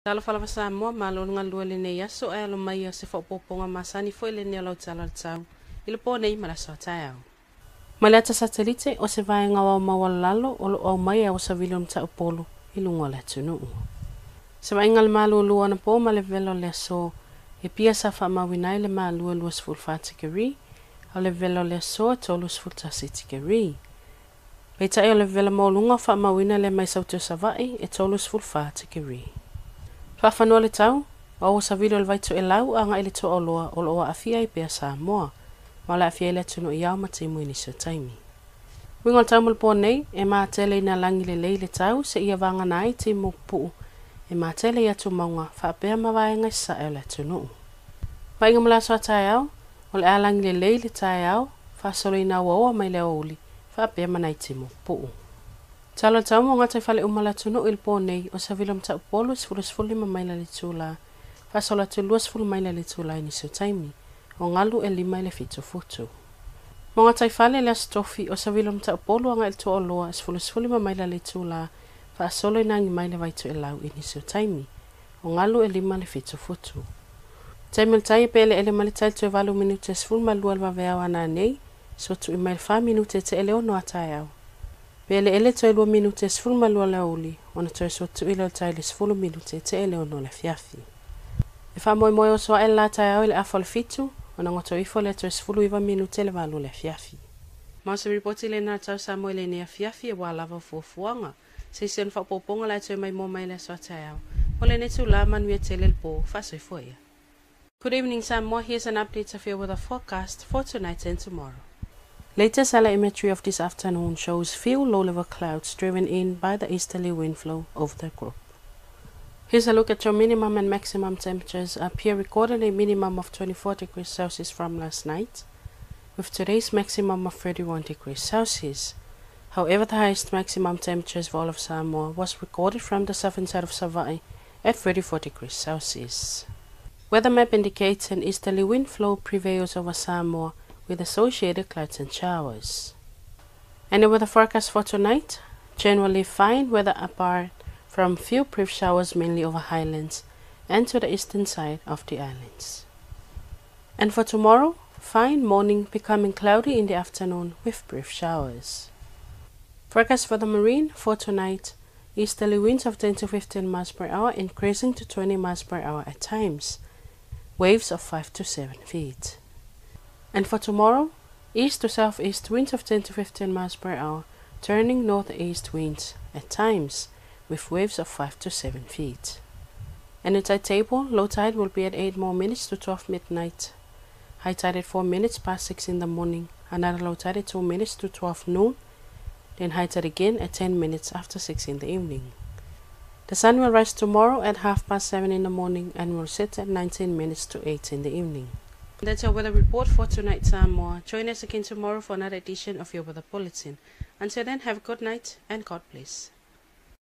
Talofa lava Samoa, malo le galue i lenei aso ae alo mai o se faaopoopoga masani foi lenei o lau tala o le tau i le po nei ma le aso a taeao. Mai le ata satelite o se vaega o ao maualalalo o lo o aumai e aua savili o Mataupolu i luga o le atunuu. Se vaaiga i le malualua anapo ma le vevela o le aso e pia sa faamauina ai le malua 24 tikeri, a o le vevela o le aso e 31 tikeri. Peitai o le vevela maualuga o faamauina lea mai Saute o Savaii e 34 tikeri. Faafanua le tau, o aua savili o le vai toelau agai i le toaoloa o lo o aafia ai pea Samoa, ma o le aafia ai le atunuu i ao ma timu i nisi o taimi. Uiga o le tau mo le po nei, e matele ina lagi lelei le tau seia vagana ai timu pupuu e matele i atumauga faapea ma vaega i sasae o le atunuu. Vaaiga mo le aso a taeao, o le a lagi lelei le taeao, faasoloina auaoa mai le aoauli faapea ma nai timu pupuu. Tala o le tau mo gataifale uma o le atunuu i le po nei, o se vili o Mataupolu e 15 maila i le itula, faasolo atu 20 maila i le itula i nisi o taimi, o galu e 5 i le 7 futu. Mo gataifale i le Aso Tofi, o se vili o Mataupolu agai i le Toaoloa e 15 maila i le itula, faasolo ina agi mai le vai toelau i nisi o taimi, o galu e 5 i le 7 futu. Taimi o le tai e peeleele mai le tai i le toe 8 minute e 12 le vaveao a nanei, sotu'i mai le 4 minute e te'e le 6 a taeao. Peeleele toe 2 minute e 12 le aoauli, ona toe sotu'i lea o le tai i le 10 minute e te'e le 6 le afiafi. E faamoemoe oso ae le la taeao i le afa o le 7, ona goto ifo lea toe 19 minute le 8 le afiafi. Ma o se ripoti lena a tau Samoa i lenei afiafi aua lava o fuafuaga. Se isi ona faaopoopoga o le a toe maimoa mai i le aso a taeao. Mo lenei itulā, manuia tele le po, faasoifua ia. Good evening, Samoa. Here's an update of your weather forecast for tonight and tomorrow. Latest satellite imagery of this afternoon shows few low-level clouds driven in by the easterly wind flow over the group. Here's a look at your minimum and maximum temperatures. Apia recorded a minimum of 24 degrees Celsius from last night, with today's maximum of 31 degrees Celsius. However, the highest maximum temperatures for all of Samoa was recorded from the southern side of Savaii at 34 degrees Celsius. Weather map indicates an easterly wind flow prevails over Samoa with associated clouds and showers. And the weather forecast for tonight, generally fine weather apart from few brief showers mainly over highlands and to the eastern side of the islands. And for tomorrow, fine morning becoming cloudy in the afternoon with brief showers. Forecast for the marine for tonight, easterly winds of 10 to 15 miles per hour increasing to 20 miles per hour at times, waves of 5 to 7 feet. And for tomorrow, east to southeast winds of 10 to 15 miles per hour, turning northeast winds at times, with waves of 5 to 7 feet. And the tide table, low tide will be at 8 more minutes to 12 midnight. High tide at 4 minutes past 6 in the morning. Another low tide at 2 minutes to 12 noon. Then high tide again at 10 minutes after 6 in the evening. The sun will rise tomorrow at 7:30 in the morning and will set at 19 minutes to 8 in the evening. That's your weather report for tonight, Samoa. Join us again tomorrow for another edition of your weather bulletin. Until then, have a good night and God bless.